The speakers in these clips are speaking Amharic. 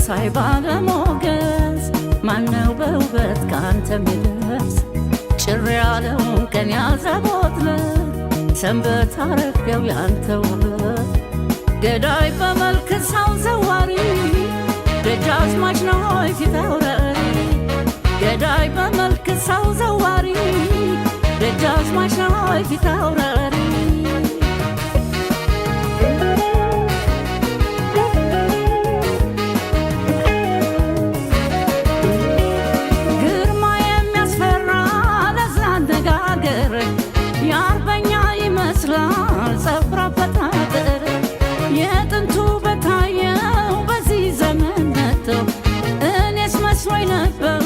መሳይ ባለሞገስ ማነው በውበት ካንተ የሚደርስ? ጭር ያለውን ቀን ያዘቦት ሰንበት አረገው ያንተ ውበት። ገዳይ በመልክ ሰው ዘዋሪ፣ ደጃዝማች ነው ሆይ ፊት አውራሪ። ገዳይ በመልክ ሰው ዘዋሪ፣ ደጃዝማች ነው ሆይ ፊት አውራሪ። ግርማ የሚያስፈራ ለዛ አነጋገር፣ የአርበኛ ይመስላል ጸጉር አበጣጠር። የጥንቱ በታየው በዚህ ዘመን መጥቶ፣ እኔስ መስሎኝ ነበር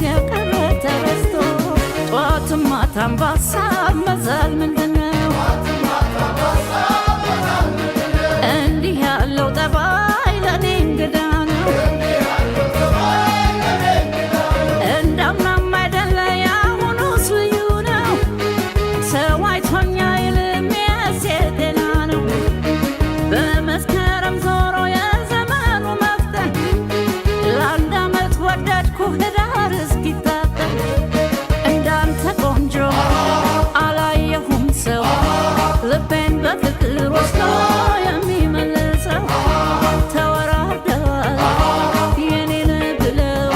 የቀረ ተረስቶ። ጧትም ማታም ባሳብ መዛል ምንድነው? እንዲህ ያለው ጠባይ ለእኔ እንግዳ ነው። እንዳምናም አይደለ ያሁኑስ ልዩ ነው። ሰው አይቶኛ ይልም የሴት ጤና ነው። በመስከረም ዞሮ የዘመኑ መፍጠን፣ ለአንድ ዓመት ወደድኩ ህዳር እስኪታጠን። እንዳንተ ቆንጆ አላየሁም ሰው፣ ልቤን በፍቅር ወስዶ የሚመልሰው። ተወራርደዋል የኔን ብለው፣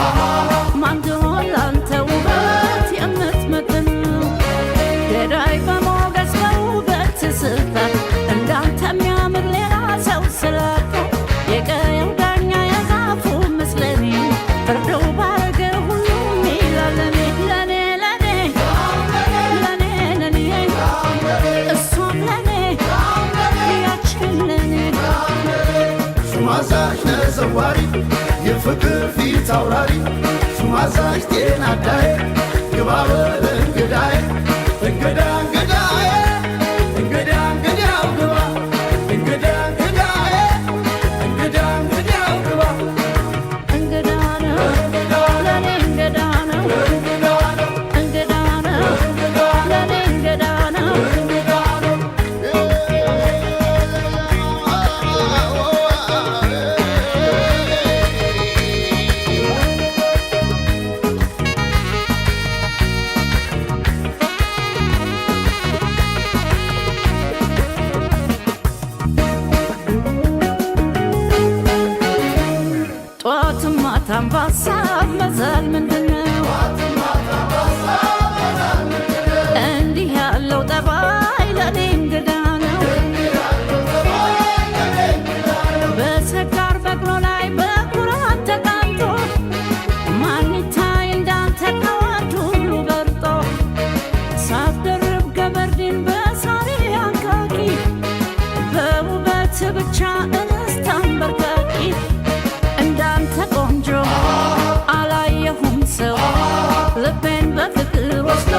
ማን ትሆን ላንተ ውበት የምትመጥነው? ገዳይ በሞገስ በውበት ስልጣን፣ እንዳንተ የሚያምር ሌላ ሰው ስላጣ፣ የቀየው ዳኛ የዛፉ ምስለኔ፣ ፍርደው ባረገ ሁሉም ይላል ለኔ ለኔ ለኔ ለኔ ለኔ፣ እሷም ለኔ ያችን ለኔ። ሹማዛሽ ተዘዋሪ፣ የፍቅር ፊት አውራሪ፣ ሹማዛሽ ጤና አዳዬ፣ ግባ በል እንግዳዬ፣ እንግዳ እንግዳዬ፣ እንግዳ እንግዳው ግባ፣ እንግዳ እንግዳዬ፣ እንግዳ እንግዳው ግባ። እንግዳ ነው ለኔ፣ እንግዳ ነው። እንግዳ ነው። እንግዳ ነው። እንግዳ ለኔ እንግዳ ነው። እንግዳ ነው። ጧትም ማታም ባሳብ መዛል ምንድነው? እንዲህ ያለው ጠባይ ለኔ እንግዳ ነው። በሰካር በቅሎ ላይ በኩራት ተቃምጦ፣ ማን ይታይ እንዳንተ ከወንድ ሁሉ በርጦ? ሳትደርብ ገበርዲን በሳሪ አንቃቂ፣ በውበት ብቻ እንስት አንበርካኪ። እንዳንተ ቆንጆ አላየሁም ሰው፣ ልቤን በፍቅር ወስዶ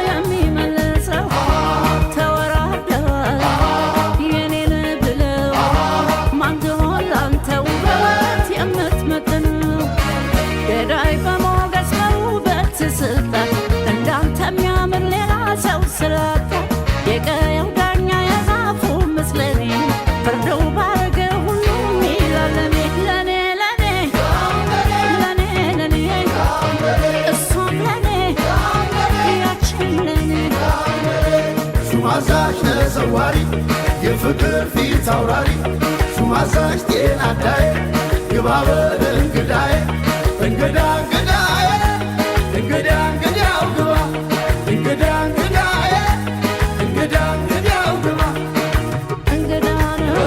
የሚመልሰው። ተወራርደዋል የኔን ብለው፣ ማን ትሆን ላንተ ውበት የምትመጥነው? ገዳይ በሞገስ በውበት ስልጣን፣ እንዳንተ የሚያምር ሌላ ሰው ስላጣ፣ የቀየው ዳኛ የዛፉ ምስለኔ፣ ፍርደው ባረገ ሁሉም ይላል ለኔ ለኔ ለኔ ለኔ ለኔ፣ እሷም ለኔ ያችን ለኔ። ሹማዛሽ ተዘዋሪ፣ የፍቅር ፊት አውራሪ፣ ሹማዛሽ ጤና አዳዬ፣ ግባ በል እንግዳዬ፣ እንግዳ እንግዳዬ፣ እንግዳ እንግዳው ግባ፣ እንግዳ እንግዳዬ፣ እንግዳ እንግዳው ግባ። እንግዳ ነው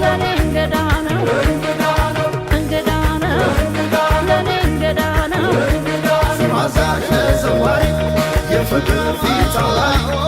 ለኔ፣ እንግዳ ነው። እንግዳ ነው። እንግዳ ነው ለኔ፣ እንግዳ ነው። ሹማዛሽ ተዘዋሪ፣ የፍቅር ፊት አውራሪ።